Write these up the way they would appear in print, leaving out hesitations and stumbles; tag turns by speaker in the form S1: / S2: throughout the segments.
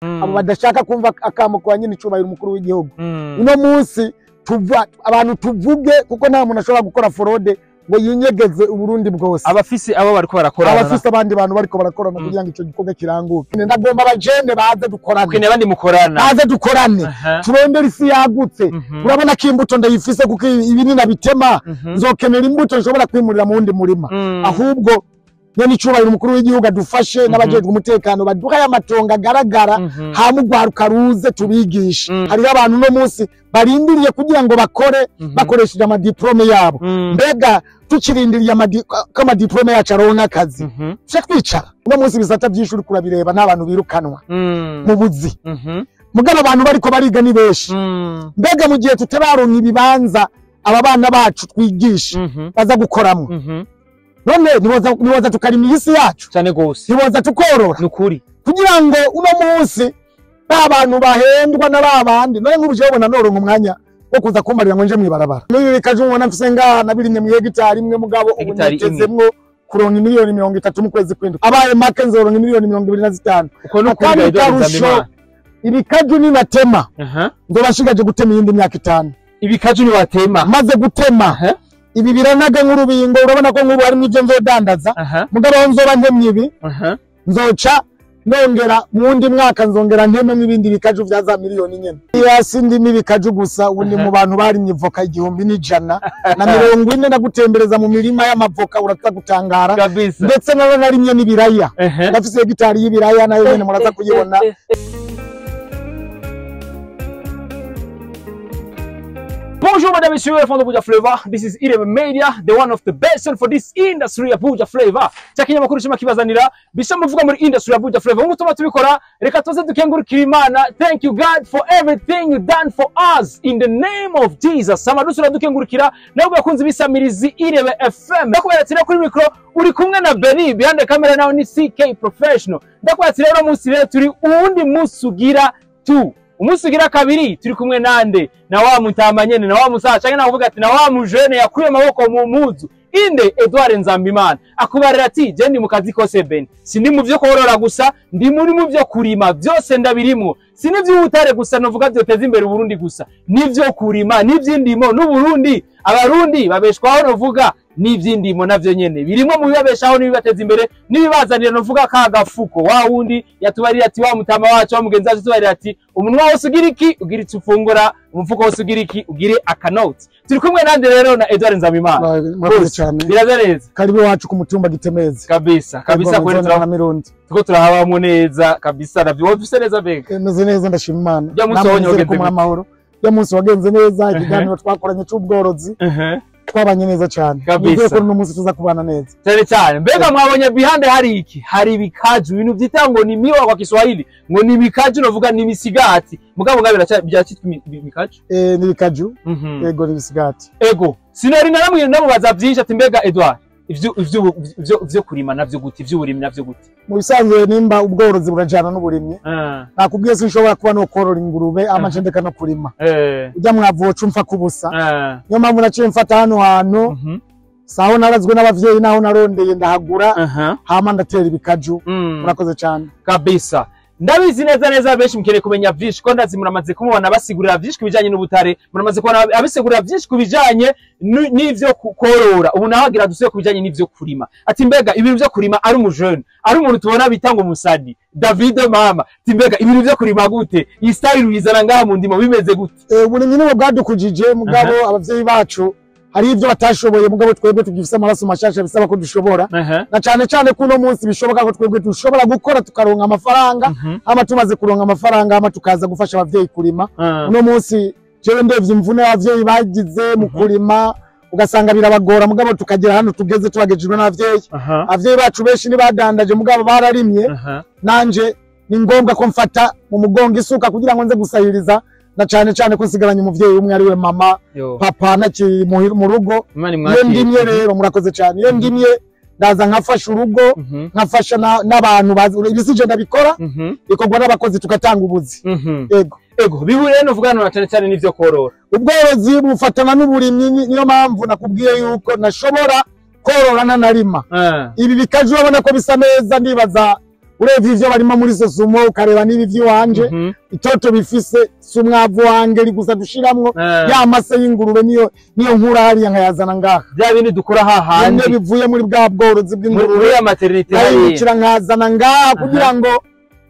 S1: Abo badashaka kumva akamo kwa nyine icubahiro umukuru w'igihugu. Uno munsi tuva abantu tuvuge, kuko nta muntu ashobora gukora fraude ngo yinyegeze Uburundi bwose.
S2: Abafise abo bariko barakorana,
S1: abafise abandi bantu bariko barakorana kugira ngo ico gikorwa kiranguke. Ndagomba abajene baze dukorane.
S2: Ukeneye abandi mukorana.
S1: Baze dukorane, turondere isi yagutse. Urabona ko imbuto ndayifise, kuko ibi ninabitema nzokenera imbuto nshobora kwimurira mu wundi murima. Ahubwo nyene icubahiro umukuru w'igihugu adufashe n'abajejwe umutekano baduhaye amatongo agaragara, hama urwaruka ruze tubigishe. Hariho abantu uno munsi barindiriye kugira ngo bakore bakoresheje amadiplome yabo. Mbega tukirindiriye ko amadiplome yacu aronka akazi, tuce twicara? Uno munsi ibisata vyinshi uriko urabireba, nta bantu birukanwa mu buzi, mugabo abantu bariko bariga ni benshi. Mbega mu gihe tutararonka ibibanza aba bana bacu twigisha baza gukoramwo, none niboza tukarima isi yacu?
S2: Cyane gose.
S1: Niboza tukorora?
S2: Nukuri.
S1: Kugira ngo uno munsi ba bantu bahendwa na ba bandi. None nk'ubu jewe ubona noronka umwanya wo kuza kumbarira ngo nje mw'ibarabara? N'ibi bikaju ubona mfise ngaha nabirimye mu hegitari imwe, mugabo ubu
S2: Hegitari imwe.
S1: nitezemwo kuronka 30 miliyoni mu kwezi kw'indwi. Abaye make nzoronka 25 miliyoni.
S2: Uko nukuri.
S1: Akandi
S2: Edouard
S1: karusho,
S2: Nzambimana.
S1: Ibikaju ninatema, nzoba nshigaje gutema iyindi myaka 5.
S2: Ibikaju niwatema?
S1: Maze gutema, ibi biranaga nk'urubingo. Urabona ko nk'ubu harimo ibyo nzodandaza, mugabo aho nzoba ntemye ibi, nzoca nongera mu wundi mwaka nzongera ntememo ibindi bikaju vya za miliyoni nyene. Hasi ndimo ibikaju gusa, ubu ndi mu bantu barimye ivoka 1140. Ndagutembereza mu mirima y'amavoka, uraza gutangara. Ndetse nayo narimye n'ibiraya. Ndafise hegitari y'ibiraya, nayo nyene muraza kuyibona.
S2: Bonjour mesdames et messieurs, les fans de Buja Flavor. This is Irebe Media, the one of the best for this industry ya Buja Flavor. Cya kinyamakuru shima kibazanira bisha muvuga muri industry ya Buja Flavor. Nk'uko tuma tubikora, reka tuze dukengurukira Imana. Thank you God for everything you done for us in the name of Jesus. Sama dusura dukengurukira nawe bakunzi bisamirizi Irebe FM. Ndakubaratira kuri micro uri kumwe na Benny, behind the camera nawe ni CK Professional. Ndakubaratira rero munsi rero turi uwundi munsi ugira tu umunsi ugira kabiri, turi kumwe nande? Na wa mutama nyene, na wa musaza, canke nakuvuga ati na wa mujene yakuye amaboko mu mpuzu, inde? Edouard Nzambimana. Akubarira ati je ndi mu kazi kose Ben, sindi mu vyo korora gusa, ndi muri mu vyo kurima, vyose ndabirimwo. Si n'ivy'ubutare gusa novuga vyoteza imbere Uburundi gusa, n'ivyo kurima n'ivy'indimo n'Uburundi. Abarundi babeshwaho novuga n'ivy'indimo, navyo nyene birimwo mu bibabeshaho n'ibibateza imbere n'ibibazanira novuga ka gafuko. Wa wundi yatubarira ati wa mutama wacu, wa mugenzi wacu tubarira ati umunwa wose ugira iki? Ugira icyo ufungura. Umufuko wose ugira iki? Ugire akanoti. Turi kumwe nande rero? Na Edouard Nzambimana.
S1: Murakoze cyane.
S2: Biraza neza.
S1: Karibu iwacu ku mutumba Gitemezi.
S2: Kabisa kabisa, kweli.
S1: Na Mirundi.
S2: Tuko turahabamwo neza kabisa, navyo wofise neza bega.
S1: Meze neza, ndashima Imana.
S2: Ya munsi
S1: Namwe
S2: wabonye
S1: nizere ko
S2: wagenze
S1: muri
S2: gute?
S1: amahoro. Ya munsi wagenze neza, ikiganiro twakoranye c'ubworozi twabanye neza cyane. Nizeye ko uno munsi tuza kubana neza.
S2: Cyane cyane. Mbega mwabonye behind hari iki? Hari ibikaju, ibintu byita ngo ni miwa kwa Kiswahili, ngo ni ibikaju, novuga ni imisigati, mugabo ngabe biracyitwa imikaju.
S1: Eh, ni ibikaju. Yego, ni ibisigati.
S2: Ego, sinari naramwe ndamubaza byinshi ati mbega Edouard, ivyo kurima navyo gute, ivy'uburimyi navyo gute?
S1: Mu bisanzwe nimba ubworozi burajana n'uburimyi, nakubwiye sinshobora kuba no korora ingurube amaje ndeka no kurima. Ujya mwavu woca umfa kubusa. Niyo mpamvu naciye mfata hano hantu, saho narazwe n'abavyeyi, naho narondeye ndahagura, hama ndatera ibikaju. Murakoze cyane.
S2: Kabisa, ndabizi neza neza benshi mukeneye kumenya vyinshi, ko ndazi muramaze kumubona basigurira vyinshi ku bijanye n'ubutare, muramaze kubona abisigurira vyinshi ku bijanye n'ivyo korora. Ubu naho agira dusuye ku bijanye n'ivyo kurima, ati mbega ibintu vyo kurima, ari umujene, ari umuntu tubona bita ngo musadi David mama, ati mbega ibintu vyo kurima gute? Iyi style uyizana ngaha mu ndimo bimeze gute?
S1: Uburimyi nibwo bwadukujije, mugabo abavyeyi bacu hari ivyo batashoboye, mugabo twebwe tugifise amaraso mashasha, bisaba ko dushobora, na cane cane ko uno munsi bishoboka ko twebwe dushobora gukora tukaronka amafaranga, hama tumaze kuronka amafaranga, hama tukaza gufasha abavyeyi kurima. Uno munsi jewe ndevye imvune abavyeyi bagize mu kurima, ugasanga birabagora, mugabo tukagera hano tugeze tubagejejwe n'abavyeyi. Abavyeyi bacu benshi ntibadandaje, mugabo bararimye. Nanje ni ngombwa ko mfata mu mugongo isuka kugira ngo nze gusahiriza, na cane cane ko nsigaranye umuvyeyi umwe ariwe mama.
S2: Yo.
S1: Papa ntakiri mu rugo.
S2: Imana
S1: Iyo
S2: imwakire.
S1: ndimye rero, murakoze cyane, iyo ndimye ndaza nkafasha urugo, nkafasha n'abantu bazi ibi. Si je ndabikora, bikorwa n'abakozi, tugatanga ubuzi. Yego.
S2: Ego, bihuriye n'uvugana na cane cane n'ivyo korora.
S1: Ubworozi bufatana n'uburimyi, niyo mpamvu nakubwiye yuko nashobora korora nanarima. Ibi bikaju urabona ko bisa neza, ndibaza Urebye ivyo barimo muri Sosumo ukareba n'ibi vy'iwanje, itoto bifise si umwavu wange gusa dushiramwo, ya mase y'ingurube niyo nkura hariya nkayazana ngaha.
S2: Bya bindi dukora hahandi
S1: bivuye muri bwa bworozi bw'ingurube
S2: muri ya maternité
S1: hariya nkazana ngaha kugira ngo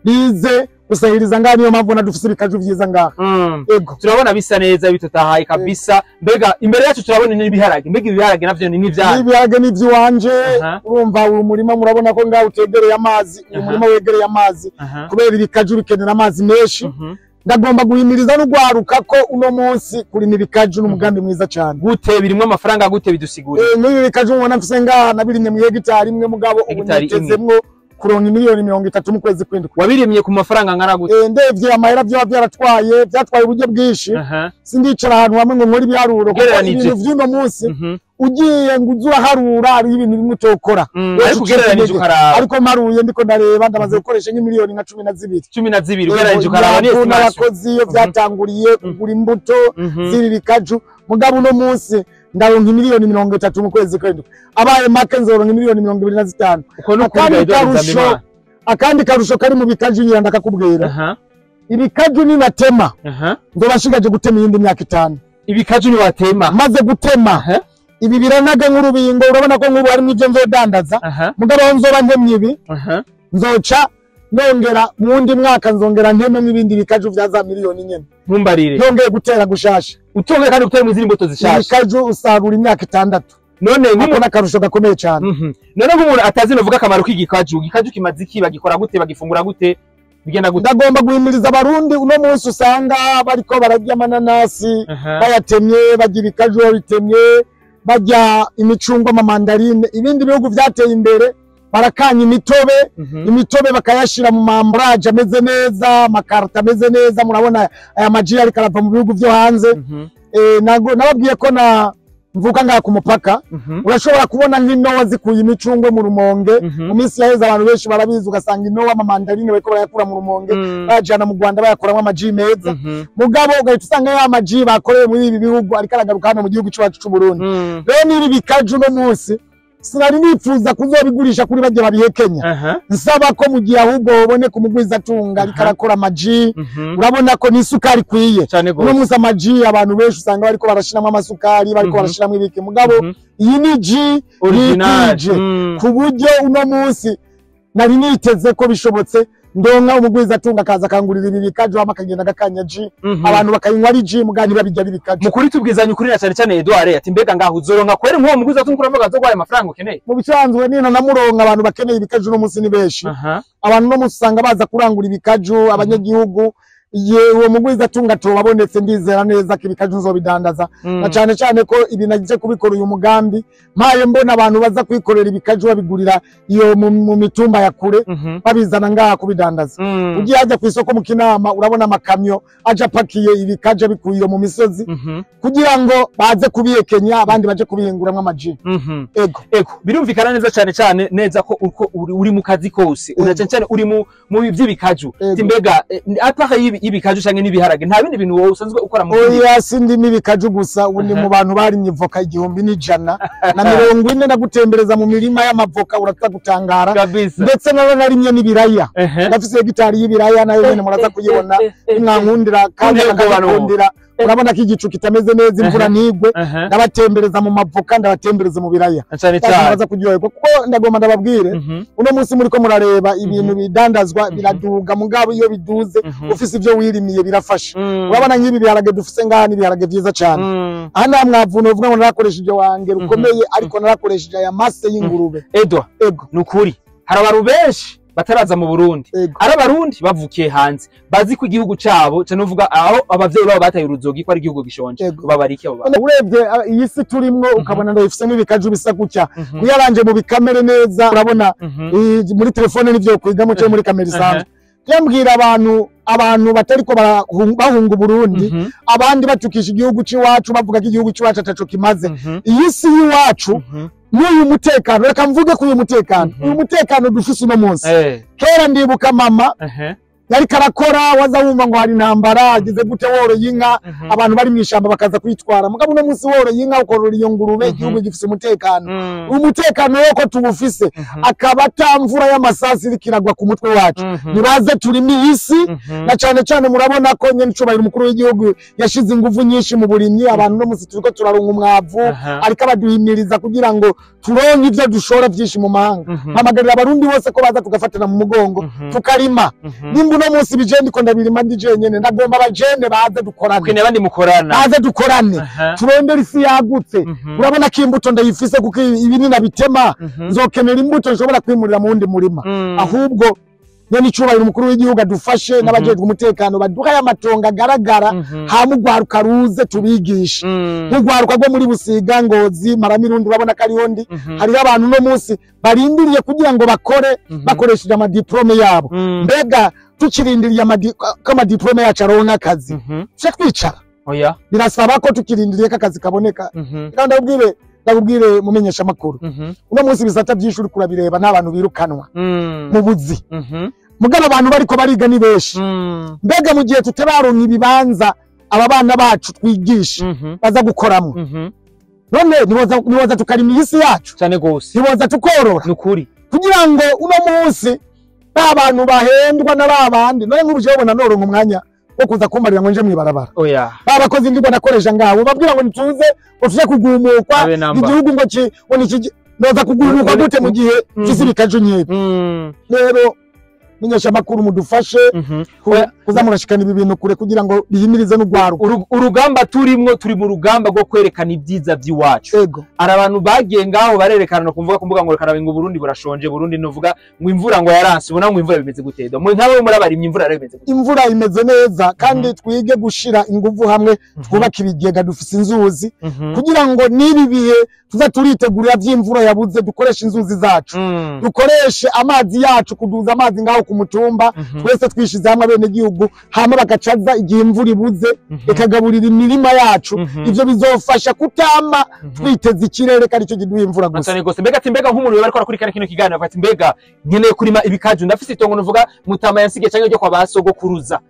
S1: bize gusahiriza ngaha. Niyo mpamvu nadufise ibikaju vyiza ngaha.
S2: Ego turabona bisa neza bitotahaye kabisa. Mbega imbere yacu turabona n'ibiharage, mbega ibiharage navyo ni n'ivyanyu?
S1: Ibiharage ni ivy'iwanje. Urumva uyu murima murabona ko ngaha utegereye amazi, uyu murima wegereye amazi kubera ibikaju bikenera amazi menshi. Ndagomba guhimiriza n'ugwaruka ko uno munsi kurima ibikaju n'umugambi mwiza cyane.
S2: Gute birimwo amafaranga, gute bidusigura?
S1: Nk'ibi bikaju mubona mfise ngaha nabirimye mu hegitari imwe, mugabo ubu nitezemwo kuronka miliyoni 30 mu kwezi kw'indwi.
S2: Wabirimye ku mafaranga angana gute?
S1: Ndevye amahera vyo byaratwaye, byatwaye uburyo bwinshi. Sindicara ahantu hamwe ngo nkore ibiharuro, kuko ibintu vy'uno munsi ugiye ngo uze uraharura hari ibintu bimwe utokora.
S2: Ariko ugereranije ukaraba.
S1: Ariko mparuye ndiko ndareba ndamaze gukoresha nk'imiliyoni nka 12.
S2: 12 ugereranije ukaraba ni estimation.
S1: N'abakozi iyo vyatanguriye kugura imbuto z'ibi bikaju, mugabo uno munsi ndaronka miliyoni 30 mu kwezi kw'indwi. Abaye make nzoronka miliyoni 25. Akandi karusho kari mu bikaju ngira ndakakubwira. Ibikaju ni natema. Nzobashigaje gutema iyindi myaka 5.
S2: Ibikaju ni watema.
S1: Maze gutema. Ibi biranaga nk'urubingo, urabona ko nk'ubu harimo ivyo nzodandaza. Mugabo aho nzoba ntemye ibi, nzoca nongera mu wundi mwaka nzongera nteme n'ibindi bikaju vya za miliyoni nyene.
S2: Ntumbarire.
S1: Nongeye gutera gushasha.
S2: Utongeye kandi gutera izindi mbuto zishasha.
S1: Ibikaju usarura imyaka 6.
S2: None
S1: nk'umuntu akarusho gakomeye cyane.
S2: None nk'umuntu atazi novuga akamaro k'igikaju, igikaju kimaze iki, bagikora gute, bagifungura gute, bigenda gute?
S1: Ndagomba guhimiriza abarundi uno munsi usanga bariko bararya amananasi, bayatemye, barya ibikaju babitemye, barya imicungwa, amamandarine. Ibindi bihugu vyateye imbere barakanya imitobe, imitobe bakayashira mu mambraje ameze neza, amakarta ameze neza. Murabona aya maji ariko arava mu bihugu vyo hanze. Nababwiye ko na mvuka ngaha ku mupaka, urashobora kubona nk'inowa zikuye imicungwe mu Rumonge. Mu minsi yaheze abantu benshi barabizi, ugasanga inowa amamandarine bariko barayakura mu Rumonge bayajana mu Rwanda bayakuramwo amaji meza. Mugabo ugahita usanga ya maji bakoreye muri ibi bihugu ariko aragaruka hano mu gihugu cyacu c'u Burundi. Rero n'ibi bikaju no munsi sinari nifuza kuzobigurisha kuri barya babihekenya. Nsaba ko mu gihe ahubwo uboneka umugwizatunga ariko arakora amaji, urabona ko n'isukari ikwiye. Uno munsi amaji abantu benshi usanga bariko barashiramwo amasukari, bariko barashiramwo ibiki. Mugabo iyi ni ji
S2: original,
S1: ku buryo uno munsi nari niteze ko bishobotse ndonka umugwizatunga akaza akangurira ibi bikaju hama akagenda agakanya ji, abantu bakayinywa ari ji mugani babirya ari bikaju.
S2: Mukuri tubwizanye ukuri na cyane cyane Edouard ati mbega ngaho uzoronka kweri nk'uwo mugwizatunga uravuga azoguhaye amafaranga ukeneye?
S1: Mu bisanzwe nina namuronka, abantu bakeneye ibikaju no munsi ni benshi. Abantu no munsi usanga baza kurangura ibikaju abanyagihugu. Ye uwo mugwizatunga tobabonetse, ndizera neza ko ibikaju nzobidandaza. Na cyane cyane ko ibi nagiye kubikora uyu mugambi mpaye mbona abantu baza kwikorera ibikaju babigurira iyo mu mitumba ya kure, babizana ngaha kubidandaza. Ugiye hajya ku isoko mu Kinama urabona amakamyo aja apakiye ibikaju bikuye mu misozi kugira ngo baze kubihekenya, abandi baje kubihinguramwo amaji.
S2: Ego ego birumvikana neza cyane cyane neza ko uko uri mu kazi kose, una cyane cyane uri mu by'ibikaju. Mbega apart y'ibikaju canke n'ibiharage nta bindi bintu wowe usanzwe ukora mu
S1: Oya, sindi n'ibikaju gusa, ubu ni mu bantu barimye ivoka 1140 nagutembereza mu mirima y'amavoka uraza gutangara. Ndetse narimye n'ibiraya, ndafise hegitari y'ibiraya nayo nyene muraza kuyibona mwankundira kandi akakundira. Urabona ko igicu kitameze neza, imvura ntigwe, ndabatembereza mu mavoka, ndabatembereza mu biraya. Muraza kuryoherwa kuko ndagomba ndababwire uno munsi muriko murareba ibintu bidandazwa biraduga, mugabo iyo biduze ufise ivyo wirimiye birafasha. Urabona nk'ibi biharage dufise ngaha ni ibiharage vyiza cyane. Aha nta mwavu novuga ngo narakoresheje wange rukomeye, ariko narakoresheje aya mase y'ingurube.
S2: Edouard,
S1: ego
S2: nukuri hari abantu benshi bataraza mu Burundi, ari abarundi bavukiye hanze bazi ko igihugu cabo cyane uvuga aho abavyeyi babo bataye uruzogi ko ari igihugu gishonje, babariki abo bantu.
S1: Urebye iyi si turimwo ukabona ndayifise n'ibikaju bisa gutya, kuyaranje mu bikamere neza, urabona muri telefone nivyo kwigamo cyo muri kamera isanzwe. Yambwira abantu batariko bahunga Burundi, abandi batukisha igihugu c'iwacu bavuga ko igihugu c'iwacu ataco kimaze. Iyi si y'iwacu n'uyu mutekano, reka mvuge ko uyu mutekano, uyu mutekano dufise uno munsi. Kera ndibuka mama Yariko arakora, waza wumva ngo hari intambara, agize gute, woroye inka, abantu bari mw'ishamba bakaza kwitwara. Mugabo uno munsi woroye inka, ukorora iyo ngurube, igihugu gifise umutekano. Umutekano wo ko tuwufise, akaba ata mvura y'amasasu iriko iragwa ku mutwe wacu, nibaze turime isi. Na cane cane murabona ko nyene icubahiro umukuru w'igihugu yashize inguvu nyinshi mu burimyi. Abantu no musi turiko turaronka umwavu, ariko abaduhimiriza kugira ngo turonke ivyo dushora vyinshi mu mahanga. Mpamagarira abarundi bose ko baza tugafatana mu mugongo, tukarima. Nimba uno munsi ibije ndiko ndabirima ndi jenyene, ndagomba abajene baze dukorane.
S2: Ukeneye abandi mukorana.
S1: Baze dukorane, turondere isi yagutse. Urabona ko imbuto ndayifise, kuko ibi ninabitema nzokenera imbuto nshobora kwimurira mu wundi murima. Ahubwo nyene icubahiro umukuru w'igihugu adufashe n'abajejwe umutekano, baduhaye amatongo agaragara, hama urwaruka ruze tubigishe. Nk'urwaruka rwo muri Busiga, Ngozi, Maramirundi, urabona ko ariho ndi. Hariho abantu uno munsi barindiriye kugira ngo bakore bakoresheje amadiplome yabo. Mbega tukirindiriye ko amadiplome yacu aronka akazi, tuce twicara?
S2: Oya.
S1: Birasaba ko tukirindiriye ko akazi kaboneka. Kandi ndakubwire mumenyesha amakuru, uno munsi ibisata byinshi uriko urabireba, n'abantu birukanwa mu buzi, mugabo abantu bariko bariga ni benshi. Mbega mu gihe tutararonka ibibanza aba bana bacu twigisha baza gukoramwo, none niboza tukarima isi yacu?
S2: Cyane gose.
S1: Niboza tukorora?
S2: Nukuri.
S1: Kugira ngo uno munsi ba bantu bahendwa na ba bandi. None nk'ubu jewe ubona noronka umwanya wo kuza kumbarira ngo nje mw'ibarabara?
S2: Oya.
S1: Ba bakozi ndiko nakoresha ngaho babwira ngo nituze, ngo tuje kugumukwa
S2: Abe namba.
S1: igihugu, ngo ki, ngo niki, noza kugumukwa gute mu gihe mfise ibikaju nk'ibi? Rero menyesha amakuru, mudufashe kuza murashikana ibi bintu kure kugira ngo bihimirize n'urwaruka.
S2: Urugamba turimwo, turi mu rugamba rwo kwerekana ibyiza by'iwacu. Hari abantu bagiye ngaho barerekana no kumvuga ku mbuga ngo rekana ngo Burundi burashonje, Burundi novuga ngo imvura ngo yaranse. Ubona ngo imvura bimeze gute? Mwe nkawe muri abarimyi, imvura rero bimeze gute?
S1: Imvura imeze neza, kandi twige gushira inguvu hamwe, twubake ibigega, dufise inzuzi, kugira ngo n'ibi bihe tuza turitegurira vy'imvura yabuze, dukoreshe inzuzi zacu, dukoreshe amazi yacu, kuduza amazi ngaho ku mutumba, twese twishize hamwe abenegihugu, hama bagacaza igihe imvura ibuze, ikagaburira imirima yacu. Ivyo bizofasha kutama twiteze ikirere ko aricyo kiduha imvura gusa.
S2: Cyane gose. Mbega ati, mbega nk'umuntu yoba ariko arakurikirana kino kiganiro ati: mbega nkeneye kurima ibikaju, ndafise itongo nuvuga mutama yansigiye canke ryo kwa ba sogokuruza,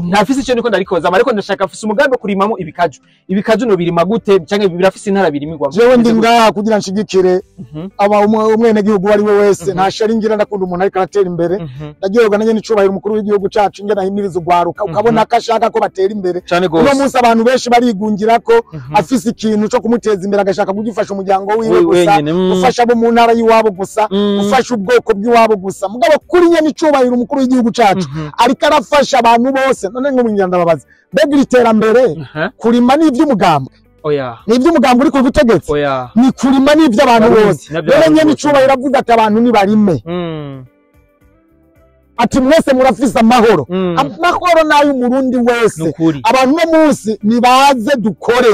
S2: ntafise icyo niko ndarikoza, ariko ndashaka, mfise umugambi wo kurimamo ibikaju, ibikaju no birima gute, canke birafise intara birimigwamo?
S1: Jewe ndi ngaha kugira nshigikire aba umwenegihugu uwo ari we wese. Nta shari ngira, ndakunda umuntu ariko aratera imbere. Ndaryoherwa na nyene icubahiro umukuru w'igihugu cacu ingene ahimiriza urwaruka, ukabona ko ashaka ko batera imbere.
S2: Cyane
S1: Uno
S2: gose.
S1: munsi abantu benshi barigungira ko afise ikintu co kumuteza imbere, agashaka kugifasha umuryango wiwe gusa,
S2: wenyene,
S1: gufasha abo mu ntara y'iwabo gusa, gufasha ubwoko bw'iwabo gusa. Mugabo kuri nyene icubahiro umukuru w'igihugu cacu, ariko arafasha abantu bose. None ngo ndababaza, mbega iri terambere, kurima ni ivy'umugambwe?
S2: Oya.
S1: Ni ivy'umugambwe uri ku butegetsi?
S2: Oya.
S1: Ni kurima ni ivy'abantu
S2: Abarundi,
S1: bose.
S2: navyo
S1: Rero
S2: abarundi
S1: nyene
S2: bose.
S1: icubahiro avuze ati: abantu nibarime, ati mwese murafise amahoro. Amahoro n'ay'umurundi wese.
S2: Nukuri.
S1: Abantu no munsi nibaze dukore,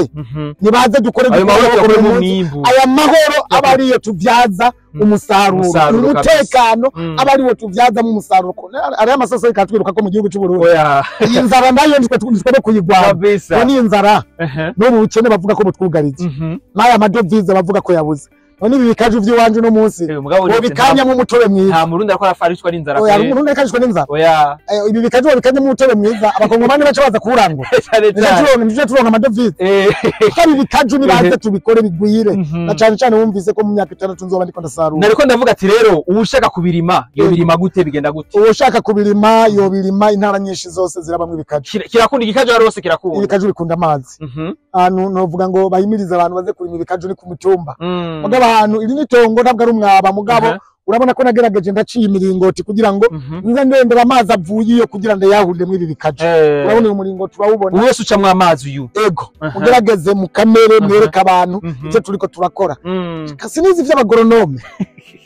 S1: nibaze dukore,
S2: Ayo
S1: dukore
S2: mahoro
S1: amaboko
S2: tuyakuremo
S1: mu munsi.
S2: umwimbu.
S1: Aya mahoro aba ariyo tubyaza umusaruro.
S2: Umusaruro kabisa.
S1: Umutekano aba ariwo tubyazamo umusaruro. Ariyo amasoso ikatwiruka ko mu gihugu cy'u Burundi.
S2: Oya.
S1: Iyi nzara nayo nitwe no kuyigwana.
S2: Kabisa.
S1: Ngo ni inzara n'ubu bukene bavuga ko butwugarije, n'aya madovize bavuga ko yabuze. None ibi bikaju by'iwanje uno munsi
S2: Eh, mugabo
S1: ngo
S2: uretse
S1: bikanyamo umutobe mwiza.
S2: Nta murundi ariko arafarishwa n'inzara.
S1: Oya,
S2: pe.
S1: umurundi arikajishwa n'inzara.
S2: Oya.
S1: Ibi bikaju babikanyamo umutobe mwiza, abakongomani baca baza kuwurangura.
S2: Cyane cyane.
S1: Nivyo turonka amadovize. Hari ibikaju, nibaze tubikore bigwire. Na cane cane wumvise ko mu myaka 6 nzoba ndiko ndasarura.
S2: Nariko ndavuga ati rero uwushaka kubirima yobirima gute, bigenda gute?
S1: Uwo ushaka kubirima yobirima, intara nyinshi zose zirabamwo ibikaju.
S2: Kirakunda igikaju hose kirakunda.
S1: Ibikaju bikunda amazi. Ahantu novuga ngo bahimirize abantu baze kurima ibikaju ni ku mutumba. Mugabo ahantu iri nitongo ntabwo ari umwaba, mugabo urabona ko nagerageje ndaciye imiringoti kugira ngo nze ndendera amazi avuye iyo kugira ndayahurire ibi bikaju. Urabona uyu muringoti, urawubona?
S2: Ubu wese ucamwo amazi uyu.
S1: Ego. Mugerageze mukamere, mwereke abantu ivyo turiko turakora. Sinizi ivy'abagoronome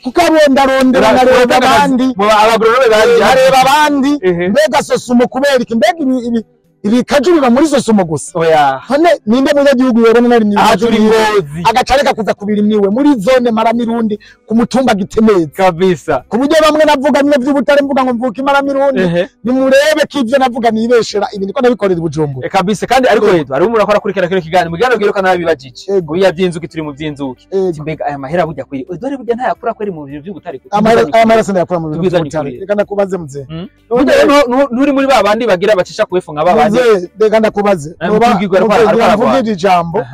S1: kuko abo ndarondera, nkareba abandi.
S2: Mu abagoronome baje.
S1: Nkareba abandi.
S2: Ehe.
S1: Mbega SOSUMO kubera iki? Mbega ibi Ibikaju biba muri sosumo gusa.
S2: Oya.
S1: None ninde munyagihugu yorona narimye
S2: Aha
S1: ibikaju
S2: turi
S1: biwe
S2: Ngozi.
S1: agacareka kuza kubirimyiwe muri zone Maramirundi ku mutumba Gitemezi.
S2: Kabisa.
S1: Ku buryo bamwe navuga bimwe vy'ubutare mvuga ngo mvuka Maramirundi, nimurebe ko ivyo navuga nibeshera, ibi niko nabikorera i Bujumbura.
S2: Kabisa kandi ariko rero hari umuntu akora kurikira kino kiganiro mu kiganiro bwiruka nabibajije.
S1: Ego.
S2: Oya by'inzuki turi mu by'inzuki.
S1: Ego.
S2: Mbega aya mahera burya kwiri. Dore burya ntayakura kweri mu bintu by'ubutare.
S1: Amahera sinayakura mu bintu
S2: Tubwizanye
S1: vy'ubutare.
S2: ukuri.
S1: Reka ndakubaze mzee.
S2: Burya rero nturi muri ba bandi bagira bacisha ku efu nka ba bandi.
S1: Mzee, reka ndakubaze.
S2: Mutubwirwa ariko ariko
S1: Mvugira ijambo.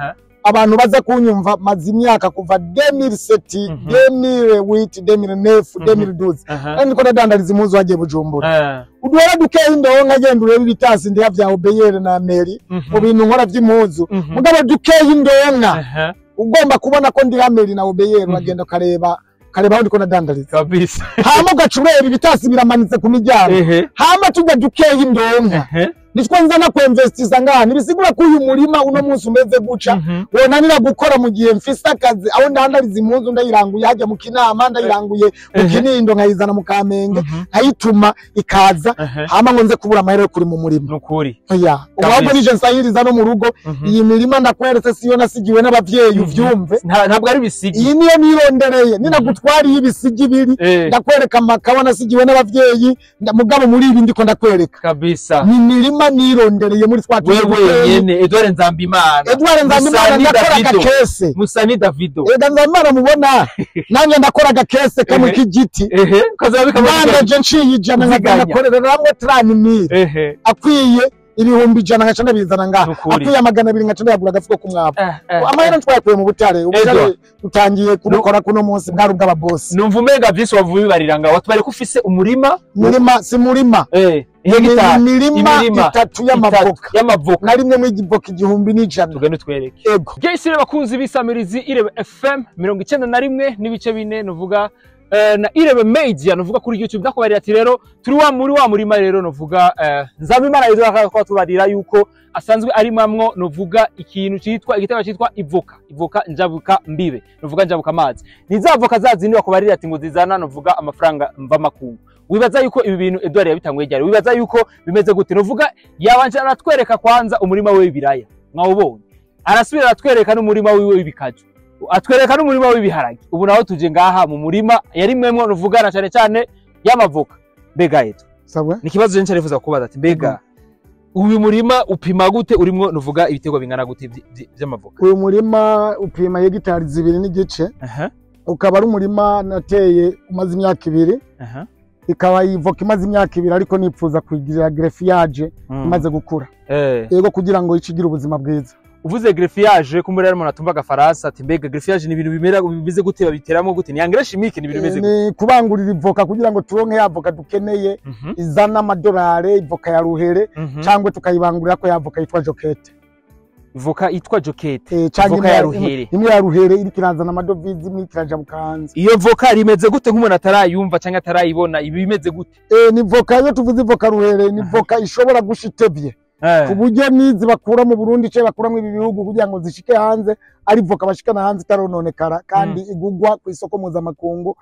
S1: Abantu baza kunyumva maze imyaka kuva 2007, 2008, 2009, 2012. Kandi niko ndadandariza impuzu hagiye Bujumbura. Uduhera dukeya indonka ngenda urebe ibitasi ndiha vya Obeyere na Meri mu bintu nkora vy'impuzu. Mugabo dukeya indonka ugomba kubona ko ndiha Meri na Obeyere, uragenda ukareba aho ndiko ndadandariza.
S2: Kabisa.
S1: Hama ugaca ureba ibitasi biramanitse ku miryango. Hama tujya dukeya indonka. Nitwo nzana kuinvestiza ngaha, ntibisigura ko uyu murima uno munsi umeze guca wonanira gukora mu gihe mfise akazi aho ndandariza impuzu, ndayiranguye hajya mu Kinama, ndayiranguye mu Kinindo, nkayizana mu Kamenge, nkayituma ikaza, hama ngo nze kubura amahera yo kuri mu murima.
S2: Nukuri.
S1: Oya, ubu ahubwo nije nsahiriza no mu rugo. Iyi mirima ndakweretse siyo nasigiwe n'abavyeyi, uvyumve.
S2: Ntabwo ari bisigi.
S1: Iyi niyo nirondereye, ninagutwariye ibisigi biri ndakwereka amakawa nasigiwe n'abavyeyi, mugabo muri ibi ndiko ndakwereka.
S2: Kabisa.
S1: Ni mirima nirondereye muri twa
S2: Wewe wenyene Edouard Nzambimana.
S1: Edouard Nzambimana ndakora agakese.
S2: Musani Davido.
S1: Ega Nzambimana mubona nanjye ndakora agakese kamwe k'igiti. Nanjye nciye ijana nkanakorera ramwe 30,000. Akwiye 100,000 nkaca ndabizana ngaha. Akwiye 200 nkaca ndayagura agafuko k'umwavu. Amahera ntwayakuye mu butare. Ubutare utangiye kubukora kuno munsi bwari ubw'ababosi.
S2: Numva umenga vyinshi wavuye bibarira ngaho. Watubare ko ufise umurima?
S1: Murima si murima. Imirima itatu y'amavoka.
S2: Y'amavoka.
S1: Narimwe mu ivoka 1,100.
S2: Tugende twereke.
S1: Ego.
S2: Jayce bakunzi bisamirizi Irebe FM 91 n'ibice bine nuvuga na Irebe Media nuvuga kuri YouTube ndakubarira ati rero turi wa muri wa murima rero nuvuga Nzabimana Edouard ko tubarira yuko asanzwe ari mamwo nuvuga ikintu citwa igitabo citwa ivoka, ivoka njabuka mbibe nuvuga njabuka amazi. Ni za voka zazindi bakubarira ati ngo zizana nuvuga amafaranga mva makungu. Wibaza yuko ibi bintu Edouard yabitanguye ryari? Wibaza yuko bimeze gute? Nuvuga yabanje aratwereka kwanza umurima we w'ibiraya mwawubonye, arasubira aratwereka n'umurima wiwe w'ibikaju, atwereka n'umurima w'ibiharage. Ubu naho tuje ngaha mu murima yarimwemwo nuvugana cyane cyane y'amavoka. Mbega yetu
S1: Sabwe
S2: ni kibazo je nsharifuza kubaza ati mbega uyu murima upima gute, urimwo nuvuga ibitego bingana gute by'amavoka?
S1: Uyu murima upima hegitari 2.5. Ukaba ari umurima nateye umaze imyaka 2. Ikaba ivoka imaze imyaka 2 ariko nipfuza kuyigira greffage imaze gukura. Yego, kugira ngo icigire ubuzima bwiza.
S2: Uvuze greffage kumbura umuntu atumva agafaransa ati mbega greffage ni ibintu bimera bize gute, babiteramo gute, ni engrais chimique, ni ibintu bimeze gute?
S1: Ni kubangurira ivoka kugira ngo turonke ya voka dukeneye izana amadolari, ivoka ya ruhere, cyangwa tukayibangurira ko ya voka yitwa jokete.
S2: Voka itwa jokete,
S1: cyangwa
S2: voka ya ruhere,
S1: imwe ya ruhere iri kirazana amadovize, imwe kiraja mukanze.
S2: Iyo voka rimeze gute nk'umuntu atarayumva cyangwa atarayibona, ibi bimeze gute?
S1: Ni voka, iyo tuvuze voka ruhere ni voka ishobora gushitevye ku buryo nizi bakura mu Burundi cyo bakura mu ibi bihugu kugira ngo zishike hanze, ari voka bashikana hanze itarononekara kandi igugwa ku isoko mpuzamakungu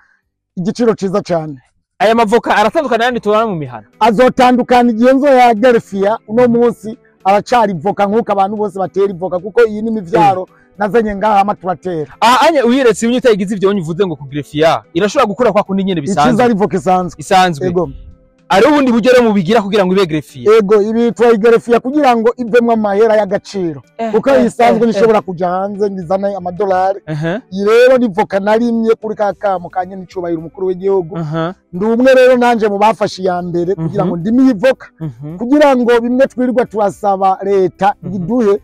S1: igiciro ciza cyane.
S2: Aya mavoka aratandukana n'ayandi tubona mu mihana?
S1: Azotandukana igihe nzo ya Gelfia. Uno munsi aracari ivoka nkuko abantu bose batera ivoka, kuko iyi ni imivyaro nazanye ngaha ama turatera.
S2: Anye uyiretse imwe itayigize ivyo uvuze ngo ku greffia irashobora gukura kwa kundi nyene bisanzwe.
S1: Ikiza ari voka isanzwe.
S2: Isanzwe.
S1: Ego.
S2: Ari ubundi buryo rero mubigira kugira ngo ibe greffia.
S1: Ego, ibi twayigreffia kugira ngo ivemwo amahera y'agaciro. Kuko isanzwe nishobora kuja hanze ngizana amadolari. Iyi rero ni voka narimye kuri kakamo kanye n'icubahiro umukuru w'igihugu. Ndi umwe rero nanje mu bafashe iya mbere kugira ngo ndime ivoka, kugira ngo bimwe twirirwa turasaba leta iduhe,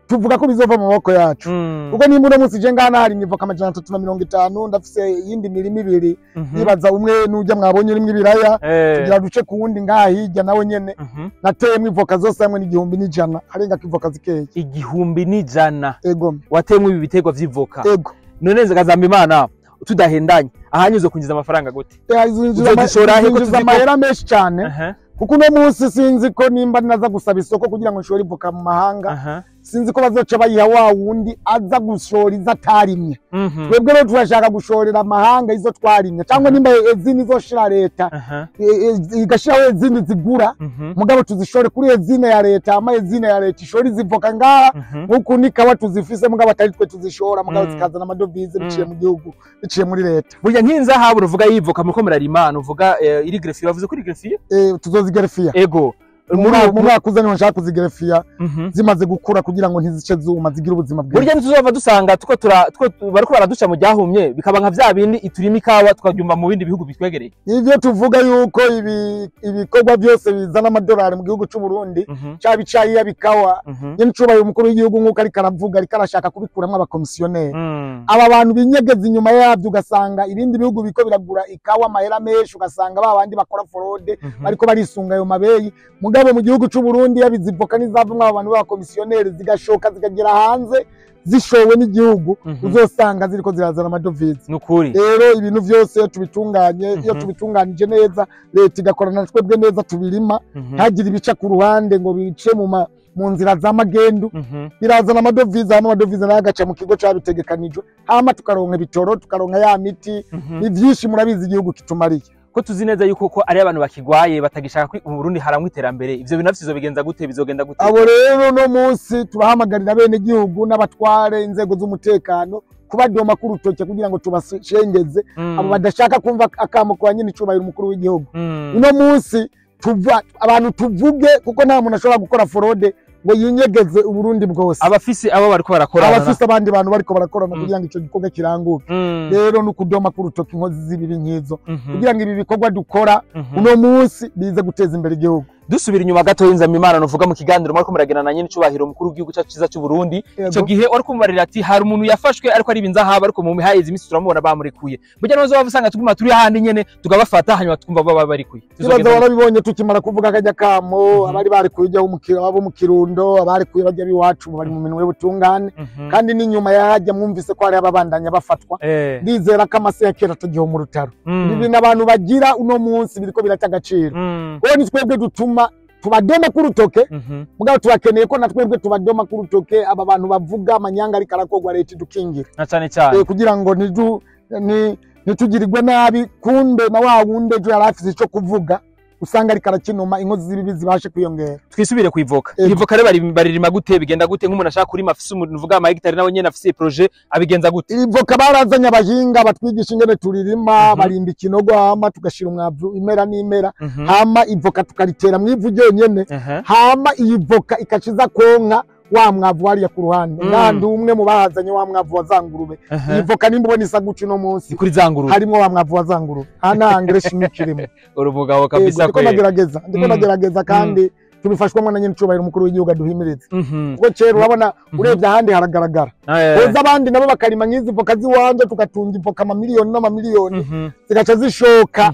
S1: tuvuga ko bizova mu maboko yacu. Kuko nimba uno munsi je ngaha hari imivoka 350, ndafise iyindi mirima 2, nibaza umwe nujya mwabonye urimwo ibiraya, tugira duce ku wundi ngaha hirya nawe nyene nateyemwo ivoka zose hamwe n'1,100, harenga ivoka zikeye
S2: 1,100.
S1: Ego.
S2: Wateyemwo ibi biterwa vy'ivoka.
S1: Ego.
S2: None Nzambimana tudahendanye ahanyuze kwinjiza amafaranga gute?
S1: Uzodushora amahera menshi cyane. Kuko uno munsi sinzi ko nimba naza gusaba isoko kugira ngo nshore ivoka mu mahanga. Sinzi ko bazoca bayiha wa wundi aza gushora izo atarimye. Twebwe rero turashaka gushorera amahanga izo twarimye, cyangwa nimba ezini izoshira leta igashiraho ezini zigura, mugabo tuzishore kuri ezine ya leta, ama ezine ya leta ishora izivoka ngaha, nkuko nikawa tuzifise mugabo atari twe tuzishora, mugabo zikazana amadovize biciye mu gihugu, biciye muri leta.
S2: Burya nk'inzahabu uvuga yivoka muko murarima, uvuga iri greffier, bavuze kuri greffier?
S1: Tuzozigerefiya.
S2: Ego.
S1: Mu mwaka uza niho nshaka kuzigerefiya, zimaze gukura kugira ngo ntizice zuma, zigire ubuzima bwiza.
S2: Burya ntituzova dusanga tuko bariko baraduca mu ryahumye, bikaba nka vya bindi iturima ikawa tukabyumva mu bindi bihugu bitwegereye.
S1: Ivyo tuvuga yuko ibikorwa byose bizana amadolari mu gihugu c'u Burundi, caba icayi yabikawa, nyene icubaye umukuru w'igihugu nkuko ariko aravuga, ariko arashaka kubikuramwo abakomisiyoneri. Aba bantu binyegeza inyuma yavyo, ugasanga ibindi bihugu biko biragura ikawa amahera menshi, ugasanga ba bandi bakora forode bariko barisunga ayo mabeyi. Mugabo mu gihugu c'u Burundi yabizivoka n'izavumwe aba bantu b'abakomisiyoneri zigashoka zikagera hanze zishowe n'igihugu, uzosanga ziriko zirazana amadovize.
S2: Nukuri.
S1: Rero ibintu vyose iyo tubitunganye, iyo tubitunganije neza, leta igakorana na twebwe neza, tubirima, ntagire ibica ku ruhande ngo bice mu nzira z'amagendu, birazana amadovize, hama amadovize nayo agaca mu kigo cabitegekanijwe, hama tukaronka ibitoro, tukaronka ya miti, ni vyinshi murabizi igihugu kitumariye.
S2: Ko tuzi neza yuko ko ari abantu bakigwaye batagishaka ko mu Burundi haramwe iterambere, ivyo bintu navyo bigenza gute, bizogenda gute?
S1: Abo rero no munsi turahamagarira bene gihugu n'abatware inzego z'umutekano kubadoma ku rutoke kugira ngo tubashengeze abo badashaka kumva akamo kwa nyine icubahiro umukuru w'igihugu. Uno munsi abantu tuvuge, kuko nta muntu ashobora gukora forode ngo yinyegeze Uburundi bwose.
S2: Abafise abo bariko barakorana,
S1: abafise abandi bantu bariko barakorana kugira ngo ico gikorwa kiranguke. Rero n'ukudoma ku rutoki inkozi z'ibibi nkizo, kugira ngo ibi bikorwa dukora uno munsi bize guteza imbere igihugu.
S2: Dusubira inyuma gato y'Inzamimana, nuvuga mu kiganiro mwariko muragirana na nyene icubahiro mukuru w'igihugu cyacu ciza cy'u Burundi, ico gihe wari kumubarira ati hari umuntu yafashwe ariko ari ibinzahaba, ariko mu mihaye izi turamubona bamurekuye. Burya nazo usanga tuguma turi handi nyene tukabafata, hanyuma tukumva baba barikuye.
S1: Tubaza barabibonye tukimara kuvuga akajya kamo, abari barekuye ujya abo mu Kirundo, abarekuye bajya biwacu bari mu minwe y'ubutungane, kandi n'inyuma yahajya mwumvise ko hari ababandanya bafatwa. Ndizera ko amase ya kera atagiho mu rutaro. Ibi n'abantu bagira uno munsi biriko birata agaciro. Kuko ni twebwe dutuma tubadoma ku rutoke, mugabo turakeneye ko natwebwe tubadoma ku rutoke aba bantu bavuga amanyanga ariko arakogwa leta idukingira
S2: na cyane cyane,
S1: kugira ngo ntitugirirwe nabi, kumbe na wa wundi ejo yari afise ico kuvuga usanga ariko arakinuma, inkozi z'ibibi zibashe kwiyongera.
S2: Twisubire kwivoka. Ivoka rero baririma gute, bigenda gute? Nk'umuntu ashaka kurima afise umuntu uvuga ama hegitari nawe nyene afise projet abigenza gute?
S1: Ivoka barazanye abahinga batwigisha ingene turirima, barimba ikinogo hama tugashira umwavu imera n'imera, hama ivoka tukaritera mwivu ryonyene, hama iyi voka ikaciza konka wa mwavu wariya ku ruhande. Nandi umwe mu bahazanye wa mwavu wa zangurube. Ivoka nimba ubona isa guca uno munsi
S2: kuri zangurube
S1: harimo wa mwavu wa zangurube, ana engrais chimique irimo.
S2: Urumugabo kabisa
S1: kwe. Ndiko ndagerageza kandi tubifashwamo na nyene icubahiro umukuru w'igihugu aduhimirize. Kuko kera urabona urebye ahandi haragaragara, boza abandi nabo bakarima nk'izi voka ziwanje, tugatunga ivoka amamiliyoni n'amamiliyoni, zigaca zishoka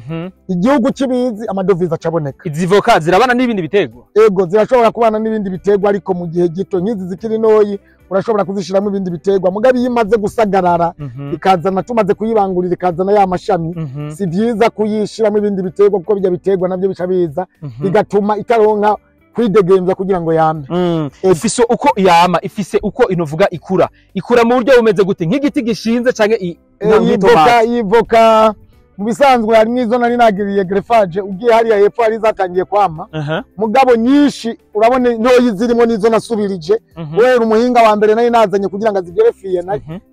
S1: igihugu kibizi, amadovize acaboneka.
S2: Izi voka zirabana n'ibindi biterwa?
S1: Ego, zirashobora kubana n'ibindi biterwa, ariko mu gihe gito. Nk'izi zikiri ntoyi urashobora kuzishiramo ibindi biterwa, mugabo iyo imaze gusagarara ikazana, tumaze kuyibangurira ikazana ya mashami, si vyiza kuyishiramo ibindi biterwa, kuko bijya biterwa navyo bica biza bigatuma itaronka kwidegemvya kugira ngo yame.
S2: Ifise uko yama, ifise uko inovuga ikura. Ikura mu buryo bumeze gute? Nk'igiti gishinze canke
S1: ivoka mu bisanzwe harimo izo nari nagiriye greffage, ugiye hariya hepfo hari zatangiye kwama, mugabo nyinshi urabona ntoyi zirimo nizo nasubirije. Wera umuhinga wa mbere nari nazanye kugira ngo azigerefiye,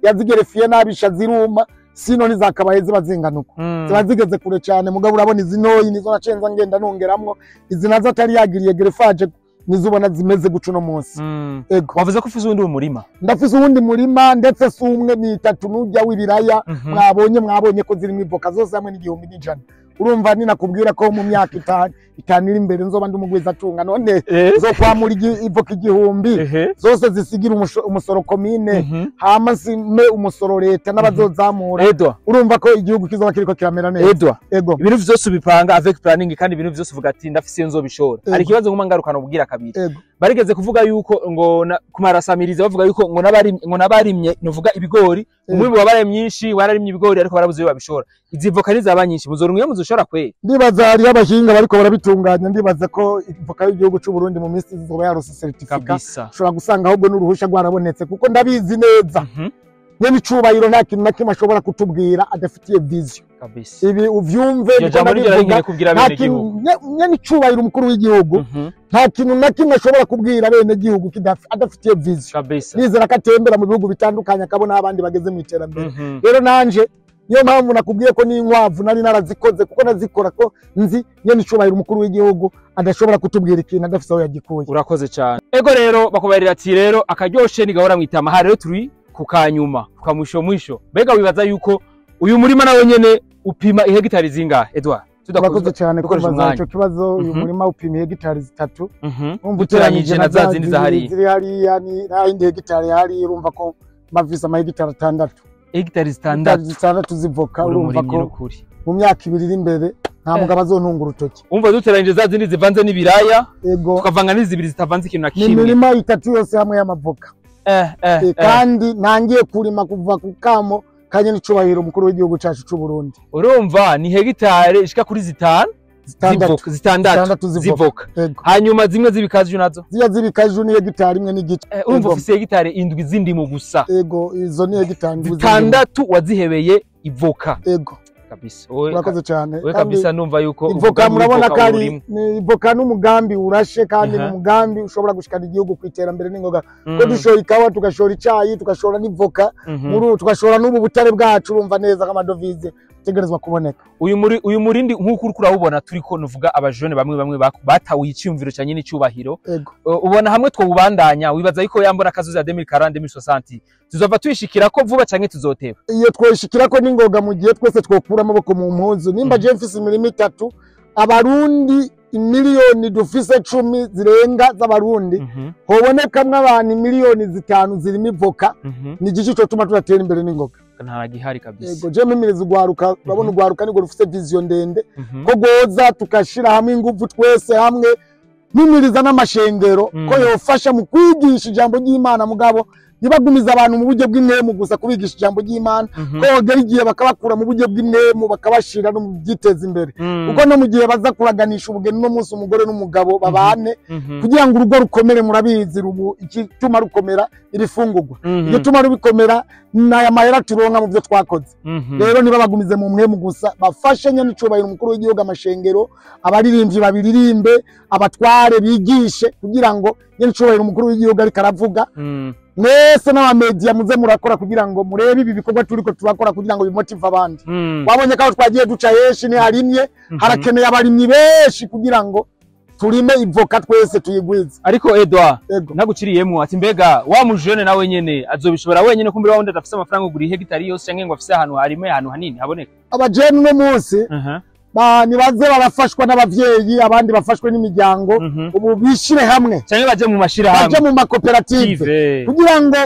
S1: yazigerefiye nabisha ziruma, sino nizakabaye ziba zinganuko, ziba zigeze kure cyane. Mugabo urabona izi ntoyi nizo nacenza ngenda nongeramwo, izi nazo atari yagiriye greffage nizubona zimeze guca uno munsi.
S2: Ego. Wavuze ko ufise uwundi murima?
S1: Ndafise uwundi murima, ndetse si umwe ni itatu, n'ujya w'ibiraya. Mwabonye ko zirimo ivoka zose hamwe n'1000 Urumva ninakubwira ko mu myaka itanu iri imbere nzoba ndi umugwiza atunga, none nzokwamura ivoka 1000 zose zisigira umusoro komine, hama sime umusoro leta n'abazozamura. Urumva ko igihugu kizoba kiriko kiramera neza.
S2: Ego. Ibintu vyose ubipanga avec planning, kandi ibintu vyose uvuga ati ndafise nzobishora. Hari ikibazo nguma ngarukana ubwira kabiri. Barigeze kuvuga yuko ngo kumarasamiriza bavuga yuko ngo nabarimye novuga ibigori, umwimbu wabaye myinshi, wararimye ibigori ariko barabuze iyo babishora. Izi voka nizaba nyinshi muzorumwe muzoshora kweli?
S1: Ndibaza hariho abahinga bariko barabitunganya, ndibaza ko ivoka y'igihugu c'u Burundi mu minsi izoba yarose certificat. Ushobora gusanga ahubwo n'uruhusha rwarabonetse, kuko ndabizi neza nyene icubahiro nta kintu na kimwe ashobora kutubwira adafitiye vision. Ibi uvyumve, nyene icubahiro umukuru w'igihugu nta kintu na kimwe ashobora kubwira bene gihugu adafitiye vision. Nizera ko atembera mu bihugu bitandukanye akabona abandi bageze mu iterambere. Rero nanje niyo mpamvu nakubwiye ko n'inkwavu nari narazikoze, kuko nazikora ko nzi nyene icubahiro umukuru w'igihugu adashobora kutubwira ikintu adafise aho yagikuye.
S2: Urakoze cyane. Ego rero bakubarira ati rero akaryoshe ni gahora mwitama. Ha rero turi kukanyuma kukamwisho mwisho. Mbega wibaza yuko uyu murima nawe nyene upima ihegitari zingahe, Edouard?
S1: Urakoze cyane kubaza ico kibazo. Uyu murima upima hegitari 3.
S2: Uteranyije na za zindi za hariya
S1: ziri hariya ni nta hegitari hari, urumva ko mavisa ama hegitari 6.
S2: Hegitari 6
S1: zivoka. Urumva ko mu myaka 2 iri imbere nta mugabo azontunga urutoki.
S2: Umva duteranyije za zindi zivanze n'ibiraya, tukavanga n'izibiri zitavanze ikintu na kimwe.
S1: Ni imirima 3 yose hamwe y'amavoka. Kandi nangiye kurima kuva ku kamo kanye n'icubahiro umukuru w'igihugu cacu c'u Burundi.
S2: Urumva ni hegitare ishika kuri 5 zitandatu zivoka. Hanyuma zimwe z'ibikaju nazo
S1: ziya z'ibikaju ni hegitare 1.5.
S2: Urumva ufise hegitare 7 z'indimo gusa.
S1: Ego, izo ni hegitare
S2: 6 wazihebeye ivoka.
S1: Ego
S2: kabisa.
S1: Urakoze cyane.
S2: Wewe kabisa numva yuko
S1: ivoka murabona ko ari ivoka n'umugambi urashe, kandi n'umugambi ushobora gushikana igihugu kwiterambere n'ingoga. Ko dushora ikawa, tugashora icayi, tugashora n'ivoka, muri tugashora n'ubu butare bwacu, urumva neza ko amadovize tegerezwa kuboneka.
S2: Uyu murindi nkuko uri kurabubona turiko nuvuga abajone bamwe bamwe batawe iciyumviro cyanye n'icubahiro. Ubona hamwe two bubandanya wibaza yuko yambona kazoza 2040 2060 tuzova tuyishikira ko vuba canke tuzoteba?
S1: Iyo twoshikira ko n'ingoga mu gihe twese twokura amaboko mu mpuzu. Nimba je mfise imirima 3, abarundi imiliyoni dufise 10 zirenga z'abarundi, hobonekamwe abantu miliyoni 5 zirimo ivoka, ni igiki cyo tuma turatera imbere n'ingoga?
S2: Nta gihari kabisa.
S1: Yego, je mimiriza ugwaruka, urabona ugwaruka niko rufise vision ndende, ko goza tukashira hamwe ingufu twese hamwe, mimiriza n'amashengero ko yofasha mu kwigisha ijambo ry'Imana, mugabo ntibagumiza abantu mu buryo bw'intemu gusa kubigisha ijambo ry'Imana, ko hogera igihe bakabakura mu buryo bw'intemu bakabashira no mu byiteza imbere. Kuko no mu gihe baza kuraganisha ubugeni no munsi umugore n'umugabo babane, kugira ngo urugo rukomere, murabizi rubu igituma rukomera irifungurwa, igituma rubikomera n'aya mahera turonka mu byo twakoze. Rero ntibabagumize mu mwemu gusa, bafashe nyene icubahiro umukuru w'igihugu, amashengero, abaririmbyi babiririmbe, abatware bigishe, kugira ngo nyene icubahiro umukuru w'igihugu ariko aravuga. Mwese n'abamedia muze murakora kugira ngo murebe ibi bikorwa turiko turakora kugira ngo bimotive abandi. Wabonye ko twagiye duca henshi ni harimye, harakeneye abarimyi benshi kugira ngo turime ivoka twese tuyigwize.
S2: Ariko Edouard, naguciriyemo ati mbega wa mujene nawe nyene azobishobora wenyene kumbira wa wundi adafise amafaranga kugura hegitari yose canke ngo afise ahantu harime ahantu hanini haboneka?
S1: Abajene no munsi nibaze barafashwa n'abavyeyi, abandi bafashwe n'imiryango, ubu bishire hamwe
S2: canke baje mu mashira hamwe,
S1: baje mu makoperative, kugira ngo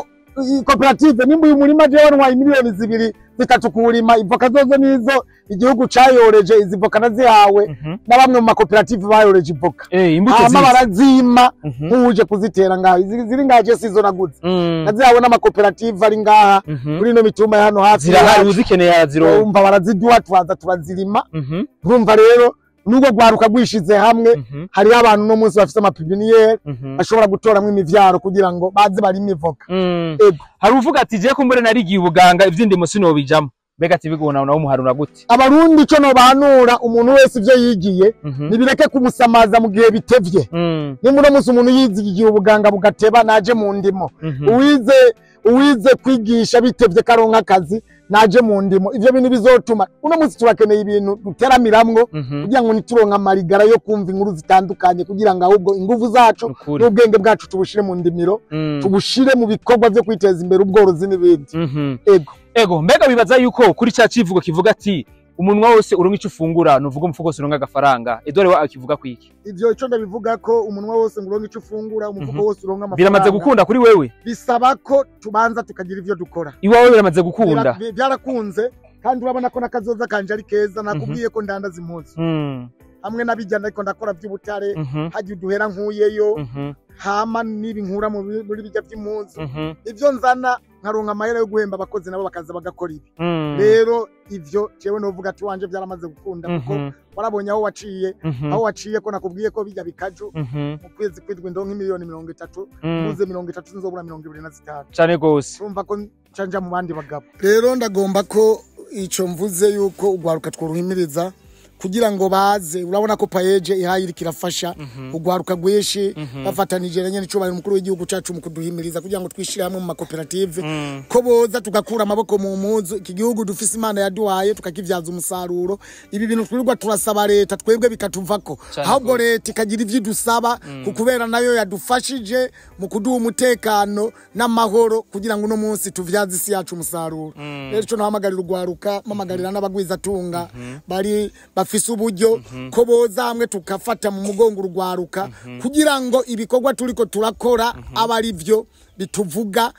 S1: koperative nimba uyu murima je wantwaye miliyoni 2 3 kuwurima, ivoka zozo nizo igihugu cayoreje, izi voka nazihawe na bamwe mu makoperative bayoreje ivoka,
S2: imbuto
S1: barazima nkuje kuzitera ngaha, ziri ngaha je sizo naguze, nazihawe n'amakoperative ari ngaha kuri no mitumba ya hano hafi,
S2: zirahari uzikeneye arazironka,
S1: umva baraziduha twaza turazirima. Urumva rero nubwo gwaruka gwishize hamwe, hari abantu no munsi bafise amapipiniere bashobora gutoramwe imivyaro kugira ngo baze barime ivoka.
S2: Ego hari uvuga ati je kumbure narigiye ubuganga ivyindimo sinobijamo, mbega ati bigona nawo muharura gute?
S1: Abarundi ico no bahanura umuntu wese ivyo yigiye nibireke kumusamaza mu gihe bitevye. Nimba uno munsi umuntu yizigiye ubuganga bugateba naje mu ndimo, uwize kwigisha bitevye karonka akazi naje mu ndimo, ivyo bintu bizotuma uno munsi turakeneye ibintu duteramiramwo kugira ngo nituronka amarigara yo kumva inkuru zitandukanye, kugira ngo ahubwo inguvu zacu n'ubwenge bwacu tubushire mu ndimiro, tubushire mu bikorwa byo kwiteza imbere, ubworozi n'ibindi.
S2: Ego mbega bibaza yuko kuri cya kivugo kivuga ati umunwa wose uronka ico ufungura nuvuga umufuko wose uronka agafaranga, Edouard wa akivuga kwiki?
S1: Ivyo ico ndabivuga ko umunwa wose uronka ico ufungura, umufuko wose uronka amafaranga.
S2: Biramaze gukunda kuri wewe?
S1: Bisaba ko tubanza tukagira ivyo dukora.
S2: Iwawe biramaze gukunda?
S1: Byarakunze, kandi urabona ko nakazoza kanje ari keza. Nakubwiye ko ndandaza impuzu hamwe nabijyana, ariko ndakora by'ubutare, hagiye uduhera nkuyeyo. Hama nibi nkura muri bijya by'impunzu, ivyo nzana nkaronka amahera yo guhemba abakozi, nabo bakaza bagakora ibi. Rero ivyo jewe novuga ati wanje byaramaze gukunda, kuko warabonye aho waciye, aho waciye ko nakubwiye ko bijya bikaju mu kwezi kw'indwi ndonka 30 miliyoni, mbuze 30 nzobura 25.
S2: Cane gose.
S1: Urumva ko nca mu bandi bagabo. Rero ndagomba ko ico mvuze yuko ugwaruka tworuhimiriza kugira ngo baze. Urabona ko PAEEJ ihaye iriko irafasha ugwaruka rwinshi, bafatanije na nyene icubahiro umukuru w'igihugu cacu mu kuduhimiriza kugira ngo twishire hamwe mu makoperative, ko boza tugakura amaboko mu mpuzu. Iki gihugu dufise, Imana yaduhaye, tukakivyaza umusaruro. Ibi bintu twirirwa turasaba leta, twebwe bikatuvako, ahubwo leta ikagira ivyo idusaba, kukubera nayo yadufashije mu kuduha umutekano n'amahoro kugira ngo uno munsi tuvyaze isi yacu umusaruro. Rero ico nahamagarira ugwaruka, mpamagarira n'abagwizatunga bari bafise uburyo, ko boza hamwe tukafata mu mugongo urwaruka kugira ngo ibikorwa turiko turakora aba ari byo bituvuga,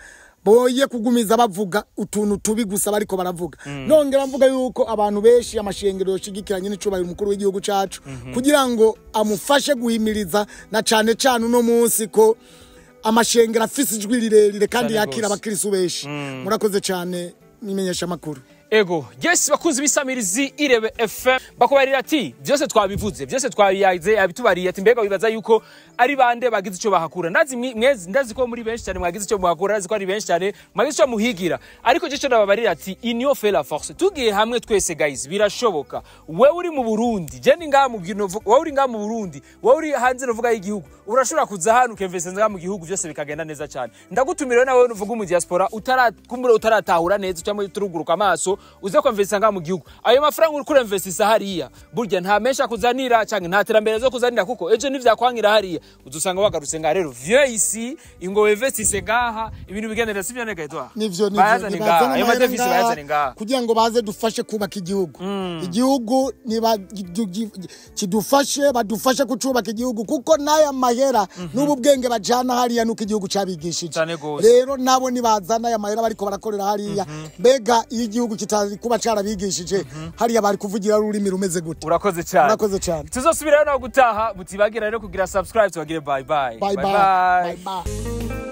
S1: boye kugumiza bavuga utuntu tubi gusa bariko baravuga. Nongera mvuga yuko abantu benshi, amashengero yoshigikiranye n'icubahiro umukuru w'igihugu cacu kugira ngo amufashe guhimiriza, na cane cane uno munsi ko amashengero afise ijwi rirerire kandi yakira abakirisu benshi. Murakoze cane, nimenyesha amakuru.
S2: Ego, yes, bakunzi b'isamirizi Irebe FM, bakubarira ati byose twabivuze, byose twabiyaze, abitubariye ati mbega wibaza yuko ari bande bagize ico bahakura? Ndazi mwezi, ndazi ko muri benshi cyane mwagize ico muhakura, ndazi ko ari benshi cyane mwagize ico muhigira, ariko je ndababarira ati union fait la force. Tugiye hamwe twese, guys, birashoboka. Wewe uri mu Burundi, je ni ngaha mu gihugu, wewe uri ngaha mu Burundi, wewe uri hanze novuga y'igihugu, urashobora kuza hano ukemvese ngaha mu gihugu, byose bikagenda neza cyane. Ndagutumira nawe nuvuga mu diaspora utarakumbura, utaratahura neza cyangwa uturuguruka amaso, uze kwemvesa ngaha mu gihugu. Ayo mafaranga uri kuremvesisa hariya burya nta menshi akuzanira cyangwa nta terambere zo kuzanira, kuko ejo nivyakwangirira hariya uzusanga wagarutse ngaha. Rero viens ici, ingo wemvestise ngaha, ibintu bigendera, sivyo nega Edouard?
S1: Nivyo, nivyo.
S2: Bayazane ngaha.
S1: Nibazane
S2: Ayo
S1: amahera
S2: madevise
S1: ngaha
S2: bayazane ngaha.
S1: Kugira ngo baze dufashe kubaka igihugu. Igihugu niba kidufashe, badufashe kucubaka igihugu, kuko n'aya mahera n'ubu bwenge bajana hariya nuko igihugu cabigishije.
S2: Cane gose.
S1: Rero nabo nibazana aya mahera bariko barakorera hariya, mbega iyo igihugu kitari kuba carabigishije hariya bari kuvugira ururimi rumeze gute?
S2: Urakoze cyane.
S1: Urakoze cyane.
S2: Tuzosubirayo nawe gutaha. Mutibagira rero kugira subscribe, tubagire bye bye.
S1: Bye bye, bye bye.